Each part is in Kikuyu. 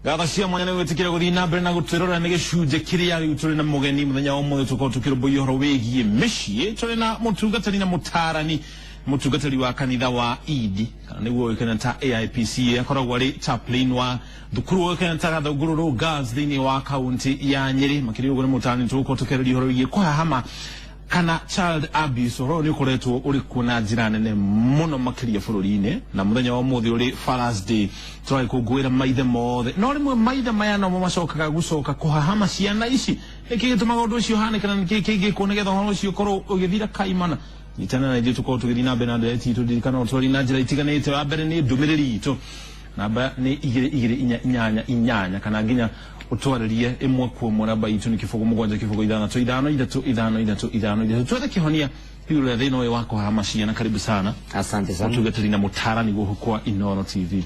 Ngatho cia mwanya nĩ gwĩtĩkĩra gũthiĩ na mbere na gũtwĩrorera. Nĩ gĩcunjĩ kĩrĩa rĩu tũrĩ na mũgeni mũthenya wa ũmũthĩ, tũkorwo tũkĩrũmbũiya ũhoro wĩgiĩ mĩciĩ. Tũrĩ na mũtungatĩri na mũtarani, mũtungatĩri wa kanitha wa Idi, kana nĩguo ũĩkaine ta AIPCA, akoragwo arĩ chaplain wa thukuru ũĩkaine ta Gathũngũrũrũ Girls thĩinĩ wa kaunti ya Nyĩrĩ. Makĩria ũguo nĩ mũtarani, tũgũkorwo tũkĩarĩria ũhoro wĩgiĩ kũhahama kana child abuse. Ũhoro ũyũ nĩ ũkoretwo ũrĩ kuo na njĩra nene mũno makĩria bũrũri-inĩ, na mũthenya wa ũmũthĩ ũrĩ Father's Day, tũragĩkũngũĩra maithe mothe, no rĩmwe maithe maya nomo macokaga gũcoka kũhahama ciana ici. Nĩkĩ gĩtũmaga ũndũ ũcio ũhanĩke, na nĩkĩ kĩngĩkwo nĩgetha ũhoro ũcio ũkorwo ũgĩthira kaimana? Nyitana na ithuĩ tũkorwo tũgĩthiĩ na mbere na ndereti itũ. Ndirikana ũtwari na njĩra itiganĩte. Wa mbere nĩ ndũmĩrĩri itũ, namba nĩ 22488, kana nginya ũtwarĩrie ĩmwe kwa ĩmwe, namba itũ nĩ 0706635353. Twethe kĩhonia igũrũ rĩa thĩna ũyũ wa kũhahama ciana. Karibu sana. Asante sana. Mũtungatĩri na mũtarani gũkũ kwa Inooro TV.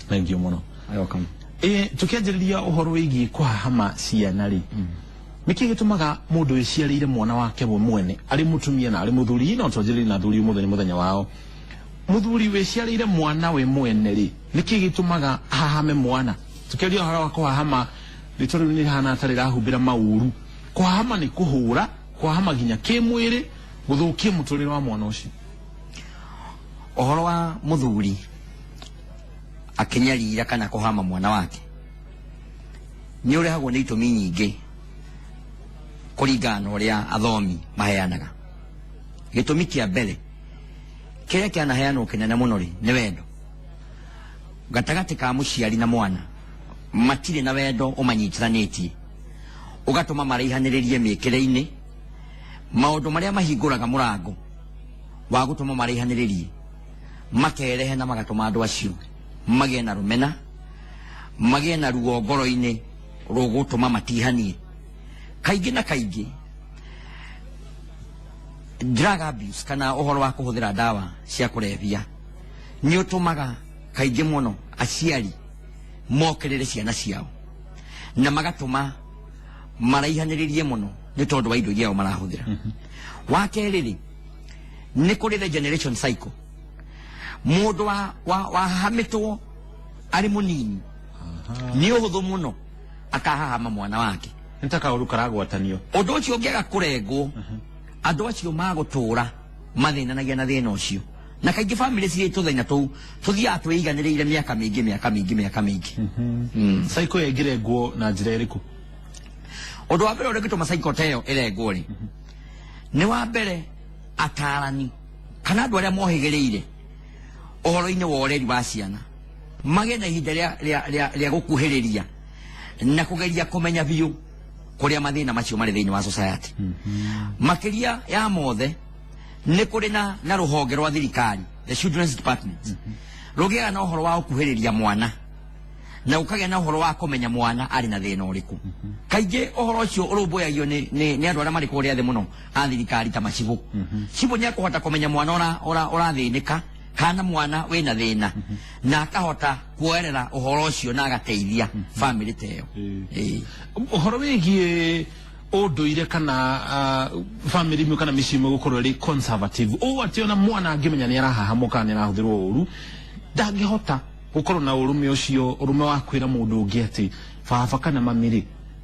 Thank you mũno. Welcome. Ĩ tũkĩanjĩrĩria ũhoro wĩgiĩ kũhahama ciana rĩ, nĩkĩ gĩtũmaga mũndũ wĩciarĩire mwana wake we mwene, arĩ mũtumia na arĩ mũthuri, no twanjĩrĩrie na athuri, ũmũthĩ nĩ mũthenya wao, mũthuri wĩciarĩire mwana we mwene rĩ, nĩkĩ gĩtũmaga ahahame mwana? Tũkĩaria ũhoro wa kũhahama, rĩtwa rĩu nĩ rĩhana ta rĩrahumbĩra maũru. Kũhahama nĩ kũhũra, kũhahama nginya kĩmwĩrĩ, gũthũkia mũtũrĩre wa mwana ũcio. Ũhoro wa mũthuri akĩnyarira kana kũhama mwana wake nĩ ũrehagwo nĩ itũmi nyingĩ kũringana na ũrĩa athomi maheanaga. Gĩtũmi kĩa mbere kĩrĩa kĩanaheanwo kĩnene mũno rĩ, nĩ wendo gatagatĩ ka mũciari na mwana. Matirĩ na wendo ũmanyitithanĩtie, ũgatũma maraihanĩrĩrie mĩkĩre-inĩ, maũndũ marĩa mahingũraga mũrango wa gũtũma maraihanĩrĩrie makerehe na magatũma andũ acio magĩe na rũmena, magĩe na ruo ngoro-inĩ rũgũtũma matihanie. Kaingĩ na kaingĩ drug abuse kana ũhoro wa kũhũthĩra ndawa cia kũrebia nĩ ũtũmaga kaingĩ mũno aciari mokĩrĩre ciana ciao na magatũma maraihanĩrĩrie mũno nĩ tondũ wa indo iria o marahũthĩra. Wa kerĩ rĩ, nĩ kũrĩ the generation cycle. Mũndũ wahahamĩtwo arĩ mũnini nĩ ũhũthũ mũno akahahama mwana wake. Nĩ ta kaũru karagwatanio. Ũndũ ũcio ũngĩaga kũrengwo, andũ acio magũtũra mathĩnanagia na thĩna ũcio, na kaingĩ bamĩrĩ cirĩ tũthenya tũu tũthiaga twĩiganĩrĩire mĩaka mĩingĩ, mĩaka mĩingĩ, mĩaka mĩingĩ. Cycle ĩyo ĩngĩrengwo na njĩra ĩrĩkũ? Ũndũ wa mbere ũrĩa ũngĩtũma cycle ta ĩyo ĩrengwo rĩ, nĩ wa mbere atarani kana andũ arĩa mohĩgĩrĩire ũhoro-inĩ wa ũreri wa ciana magĩe na ihinda rĩa gũkuhĩrĩria na kũgeria kũmenya biũ kũrĩa mathĩna macio marĩ thĩinĩ wa society. Makĩria ya mothe nĩ kũrĩ na rũhonge rwa thirikari, the children's department, rũgĩaga na ũhoro wa gũkuhĩrĩria mwana na ũkagĩa na ũhoro wa kũmenya mwana arĩ na thĩna ũrĩkũ. Kaingĩ ũhoro ũcio ũrũmbũyagio nĩ andũ arĩa marĩ kũrĩa thĩ mũno a thirikari ta macibũ. Cibũ nĩ akũhota kũmenya mwana ũrathĩnĩka kana mwana wĩna thĩna na akahota kuoerera ũhoro ũcio na agateithia bamĩrĩ ta ĩyo. Ĩĩ. Ũhoro wĩgiĩ ũndũire kana family imwe kana mĩciĩ ĩmwe gũkorwo ĩrĩ conservative ũũ atĩ ona mwana angĩmenya nĩ arahahamwo kana nĩ arahũthĩrwo ũru, ndangĩhota gũkorwo na ũrũme ũcio, ũrũme wa kwĩra mũndũ ũngĩ atĩ baba kana mami rĩ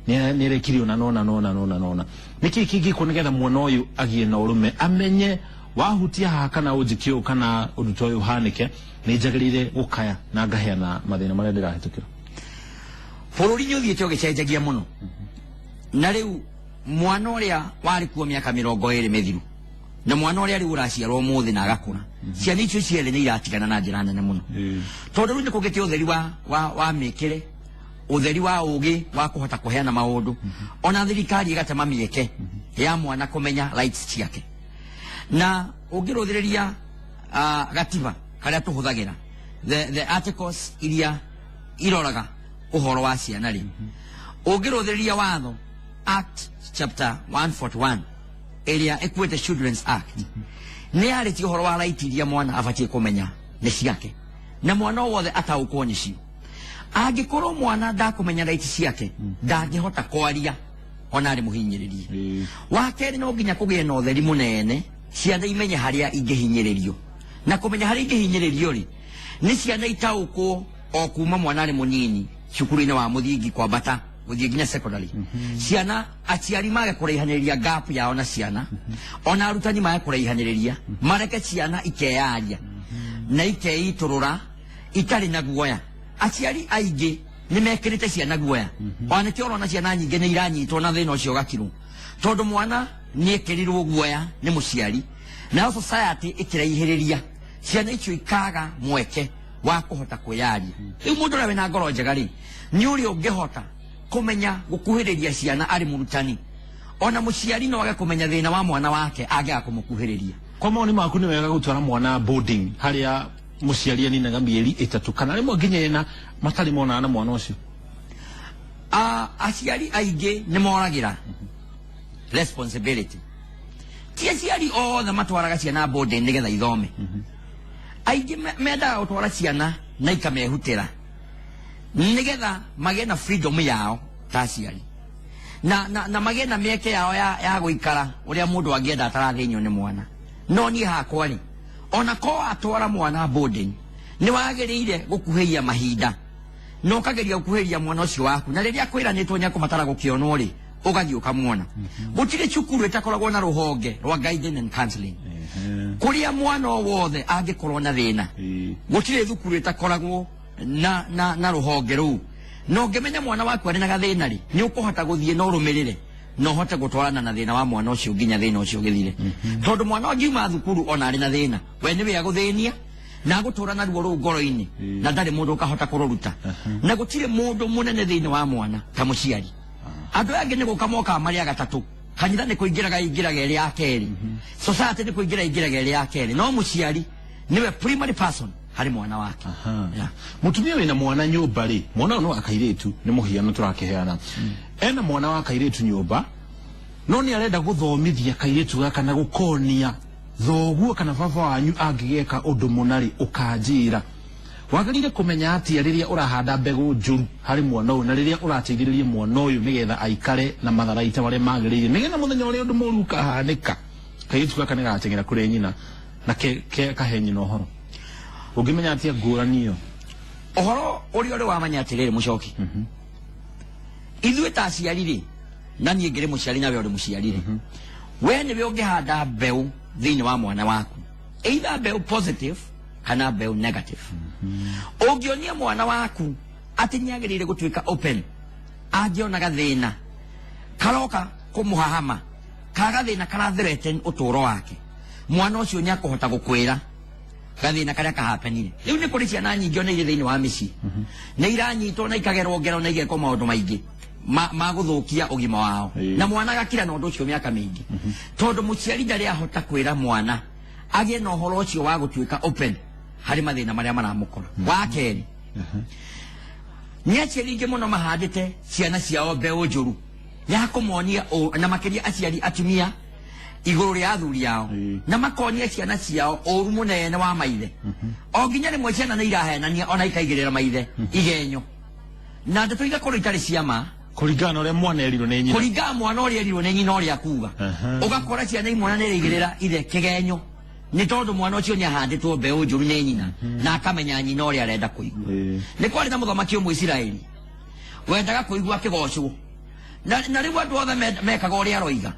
nĩ arekire ũna nona nona nona nona. Nĩkĩ kĩngĩkwo nĩgetha mwana ũyũ agĩe na ũrũme, amenye wahutia haha kana ũnjĩke ũũ kana ũndũ ta ũyũ ũhanĩke, nĩ njagĩrĩire gũkaya na ngaheana mathĩna marĩa ndĩrahĩtũkĩra? Bũrũri nĩ ũthiĩte ũgĩcenjagia mũno, na rĩu mwana ũrĩa warĩ kuo mĩaka 20 mĩthiru na mwana ũrĩa rĩu ũraciarwo ũmũthĩ na agakũra, ciana icio cierĩ nĩ iratigana na njĩra nene mũno, tondũ rĩu nĩ kũgĩte ũtheri wa mĩkĩre, ũtheri wa ũgĩ wa kũhota kũheana maũndũ, ona thirikari ĩgatema mĩeke ya mwana kũmenya rights ciake. Na ũngĩrũthĩrĩria gatiba karĩa tũhũthagĩra, the articles iria iroraga ũhoro wa ciana rĩ, ũngĩrũthĩrĩria watho act chapter 141 ĩrĩa ĩkuĩte Children's Act, nĩ yarĩtie ũhoro wa right iria mwana abatiĩ kũmenya nĩ ciake na mwana o wothe ataũkwo nĩcio. Angĩkorwo mwana ndakũmenya right ciake, ndangĩhota kwaria ona arĩ mũhinyĩrĩrie. Wa kerĩ, no nginya kũgĩe na ũtheri mũnene, ciana imenye harĩa ingĩhinyĩrĩrio, na kũmenya harĩa ingĩhinyĩrĩrio rĩ, nĩ ciana itaũkwo o kuma mwana arĩ mũnini. cukuru-inĩ wa mũthingi kwambata gũthiĩ nginya secondary. Ciana aciari mage kũraihanĩrĩria gap yao na ciana, ona arutani mage kũraihanĩrĩria, mareke ciana ikeyaria na ikeitũrũra itarĩ na guoya. Aciari aingĩ nĩ mekĩrĩte ciana guoya, ona nĩkĩo ũrona ciana nyingĩ nĩ iranyitwo na thĩna ũcio ũgakirwo, tondũ mwana nĩ ekĩrirwo guoya nĩ mũciari, nayo society ĩkĩraihĩrĩria ciana icio ikaga mweke wa kũhota kwĩyaria. Rĩu mũndũ ũrĩa wĩna ngoro njega rĩ, nĩ ũrĩa ũngĩhota kũmenya gũkuhĩrĩria ciana arĩ mũrutani. Ona mũciari no age kũmenya thĩna wa mwana wake angĩaga kũmũkuhĩrĩria. Kwa maoni maku nĩ wega gũtwara mwana boarding harĩa mũciari aninaga mĩeri 3 kana rĩmwe nginya 4 matarĩ monana na mwana ũcio? Aciari aingĩ nĩ moragĩra responsibility. Ti aciari othe matwaraga ciana boarding nĩgetha ithome. Aingĩ mendaga gũtwara ciana na ikamehutĩra nĩgetha magĩe na freedom yao ta aciari, na magĩe na mĩeke yao ya gũikara ũrĩa mũndũ angĩenda atarathĩnio nĩ mwana. No niĩ hakwa rĩ, ona ko atwara mwana boarding nĩ wagĩrĩire gũkuhĩria mahinda na ũkageria gũkuhĩrĩria mwana ũcio waku, na rĩrĩa kwĩranĩtwo nĩ akũbatara gũkĩonwo rĩ, ũgathiĩ ũkamuona. Gũtirĩ cukuru ĩtakoragwo na rũhonge rwa guidance and counseling kũrĩa mwana o wothe angĩkorwo na thĩna. Gũtirĩ thukuru ĩtakoragwo na rũhonge rũu, na ũngĩmenya mwana waku arĩ na gathĩna rĩ, nĩ ũkũhota gũthiĩ na ũrũmĩrĩre na ũhote gũtwarana na thĩna wa mwana ũcio nginya thĩna ũcio ũgĩthire. Tondũ mwana ũngiuma thukuru ona arĩ na thĩna, we nĩwe agũthĩnia na agũtũra naruo rũu ngoro-inĩ, na ndarĩ mũndũ ũkahota kũrũruta. Na gũtirĩ mũndũ mũnene thĩinĩ wa mwana ta mũciari. Andũ aya angĩ nĩ gũka mokaga marĩ a gatatũ, kanitha nĩ kũingĩraga ingĩraga ĩrĩ ya kerĩ, society nĩ kũingĩra ingĩraga ĩrĩ ya kerĩ, no mũciari nĩwe primary person harĩ mwana wake. Mũtumia wĩna mwana nyũmba rĩ, mwana ũyũ nĩ wa kairĩtu, nĩ mũhiano tũrakĩheana. Ena mwana wa kairĩtu nyũmba, no nĩ arenda gũthomithia kairĩtu gaka na gũkonia thoguo kana baba wanyu angĩgeka ũndũ mũna rĩ, ũkanjĩra. Wagĩrĩire kũmenya atĩa rĩrĩa ũrahanda mbegũ njũru harĩ mwana ũyũ, na rĩrĩa ũrateithĩrĩria mwana ũyũ nĩgetha aikare na matharaita marĩa magĩrĩire, nĩgetha mũthenya ũrĩa ũndũ mũũru ũkahanĩka kairĩtu gaka nĩgagateng'era kũrĩ nyina na kahe nyina ũhoro. Ũngĩmenya atĩa ngũrani ĩyo? Ũhoro ũrĩa ũrĩ wamenya atĩrĩrĩ mũcoki, ithuĩ ta aciari rĩ, na niĩ ngĩrĩ mũciari nawe ũrĩ mũciari rĩ, we nĩwe ũngĩhanda mbeũ thĩinĩ wa mwana waku, either mbeũ positive kana mbeũ negative. Ũngĩonia mwana waku atĩ nĩagĩrĩire gũtuĩka open, angĩona gathĩna karoka kũmũhahama, kana gathĩna karathreaten ũtũũro wake, mwana ũcio nĩakũhota gũkwĩra gathĩna karĩa kahapenire. Rĩu nĩ kũrĩ ciana nyingĩ ona irĩ thĩinĩ wa mĩciĩ nĩ iranyitwo na ikagerwo ngero na igekwo maũndũ maingĩ ma gũthũkia ũgima wao, na mwana agakira na ũndũ ũcio mĩaka mĩingĩ, tondũ mũciari ndarĩ ahota kwĩra mwana agĩe na ũhoro ũcio wa gũtuĩka open harĩ mathĩna marĩa maramũkora. Wa kerĩ, nĩ aciari aingĩ mũno mahandĩte ciana ciao mbeũ njũru ya kũmonia, na makĩria aciari atumia igũrũ rĩa athuri ao, na makonia ciana ciao ũru mũnene wa maithe. O nginya rĩmwe ciana nĩ irahenania ona ikaigĩrĩra maithe igenyo, na ndeto igakorwo itarĩ cia ma, kũringana na ũrĩa mwana erirwo nĩ nyina, kũringana mwana ũrĩa erirwo nĩ nyina ũrĩa akuga. Ũgakora ciana imwe na nĩiraigĩrĩra ithe kĩgenyo nĩ tondũ mwana ũcio nĩahandĩtwo mbeũ njũru nĩ nyina, na akamenya nyina ũrĩa arenda kũigua. Nĩ kwarĩ na mũthamaki ũmwe Isiraeli wendaga kũigua akĩgocwo, na rĩu andũ othe mekaga ũrĩa aroiga.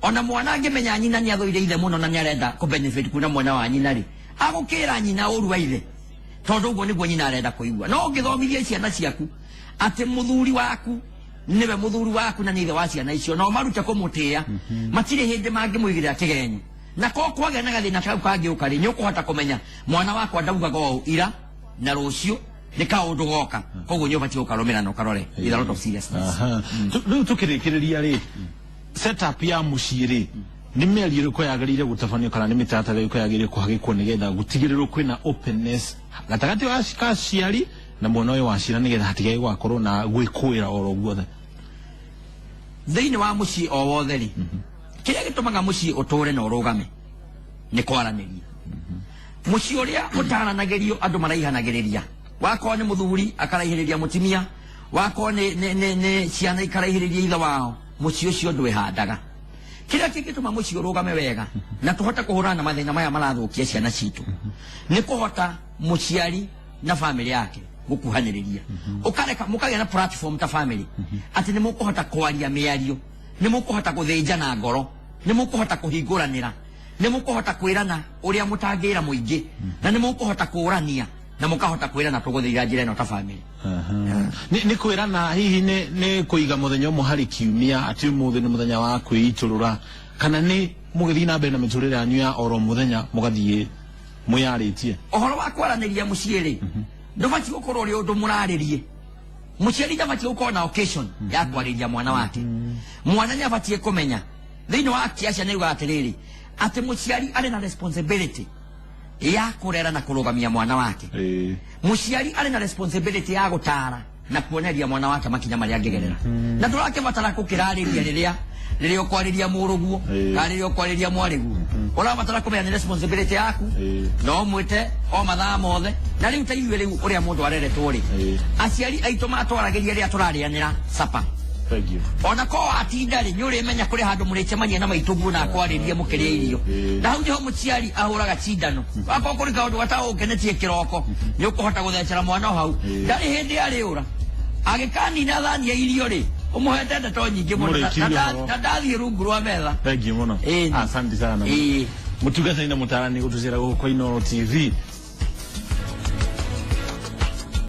Ona mwana angĩmenya nyina nĩathũire ithe mũno na nĩarenda kũ benefit kuna mwena wa nyina rĩ, agũkĩra nyina ũru wa ithe, tondũ ũguo nĩguo nyina arenda kũigua. No ũngĩthomithia ciana ciaku atĩ mũthuri waku nĩwe mũthuri waku na nĩ ithe wa ciana icio, na ũmarute kũmũtĩĩa, matirĩ hĩndĩ mangĩmũigĩrĩra kĩgenyo. Na ko kwagĩa na gathĩna kau kangĩũka rĩ, nĩ ũkũhota kũmenya mwana wakwa ndaugaga ũũ ira na rũciũ nĩ kaũndũ goka, koguo nĩ ũbatiĩ gũkarũmĩra na ũkarore with a lot of seriousness. Rĩu tũkĩrĩkĩrĩria rĩ, setup ya mũciĩ rĩ, nĩ mĩario ĩrĩkũ yagĩrĩire gũtabanio kana nĩ mĩtaratara ĩrĩkũ yagĩrĩire kũhagĩkwo nĩgetha gũtigĩrĩrwo kwĩna openness gatagatĩ ka aciari na mwana ũyũ wa ciana, nĩgetha hatigage gũgakorwo na gwĩkũĩra oro guothe thĩinĩ wa mũciĩ o wothe rĩ? Kĩrĩa gĩtũmaga mũciĩ ũtũre na ũrũgame nĩ kwaranĩria. Mũciĩ ũrĩa ũtaranagĩrio andũ maraihanagĩrĩria, wakorwo nĩ mũthuri akaraihĩrĩria mũtumia, wakorwo nĩ ciana ikaraihĩrĩria ithe wao, mũciĩ ũcio ndwĩhandaga. Kĩrĩa kĩngĩtũma mũciĩ ũrũgame wega na tũhote kũhũrana na mathĩna maya marathũkia ciana citũ nĩ kũhota mũciari na bamĩrĩ yake Gũkuhanĩrĩria, ũkareka mũkagĩa na platform ta family, atĩ nĩ mũkũhota kwaria mĩario, nĩ mũkũhota gũthĩnjana ngoro, nĩ mũkũhota kũhingũranĩra, nĩ mũkũhota kwĩrana ũrĩa mũtangĩra mũingĩ, na nĩ mũkũhota kũrania na mũkahota kwĩrana tũgũthĩira njĩra ĩno ta family. Nĩ kwĩrana, hihi nĩ kũiga mũthenya ũmwe harĩ kiumia atĩ ũmũthĩ nĩ mũthenya wa kwĩitũrũra, kana nĩ mũgĩthiĩ na mbere na mĩtũrĩre yanyu ya oro mũthenya mũgathiĩ mwĩyarĩtie? Ũhoro wa kwaranĩria mũciĩ rĩ, ndũbatiĩ gũkorwo ũrĩ ũndũ mũrarĩrie. Mũciari ndabatiĩ gũkorwo na occasion ya kwarĩria mwana wake. Mwana nĩ abatiĩ kũmenya thĩinĩ wa act ya ciana yugaga atĩrĩrĩ, atĩ mũciari arĩ na responsibility ya kũrera na kũrũgamia mwana wake. Mũciari arĩ na responsibility ya gũtara na kuoneria mwana wake makinya marĩa angĩgerera, na ndũrakĩbatara gũkĩrarĩria rĩrĩa ũkwarĩria mũrũguo kana rĩrĩa ũkwarĩria mwarĩguo. Ũrabatara kũmenya nĩ responsibility yaku. No mwĩte o mathaa mothe. Na rĩu ta ithuĩ rĩu ũrĩa mũndũ areretwo rĩ, aciari aitũ matwaragĩria rĩrĩa tũrarĩanĩra sapa. Thank you. Ona ko watinda rĩ, nĩ ũrĩmenya kũrĩ handũ mũrĩcemania na maitũguo na akwarĩrie mũkĩrĩa irio. Na hau nĩho mũciari ahũraga cindano. Wakorwo kũrĩ kaũndũ gataũkenetie kĩroko, nĩ ũkũhota gũthecera mwana o hau. Ndarĩ hĩndĩ arĩũra agĩkanina thani ya irio rĩ, ũmũhete ndeto nyingĩ mũno Mũrĩkirie ũhoro. Na ndathiĩ rungu rwa metha. Thank you mũno. Asante sana. Mũtungatĩri na mũtarani gũtũcera gũkũ kwa Inooro TV.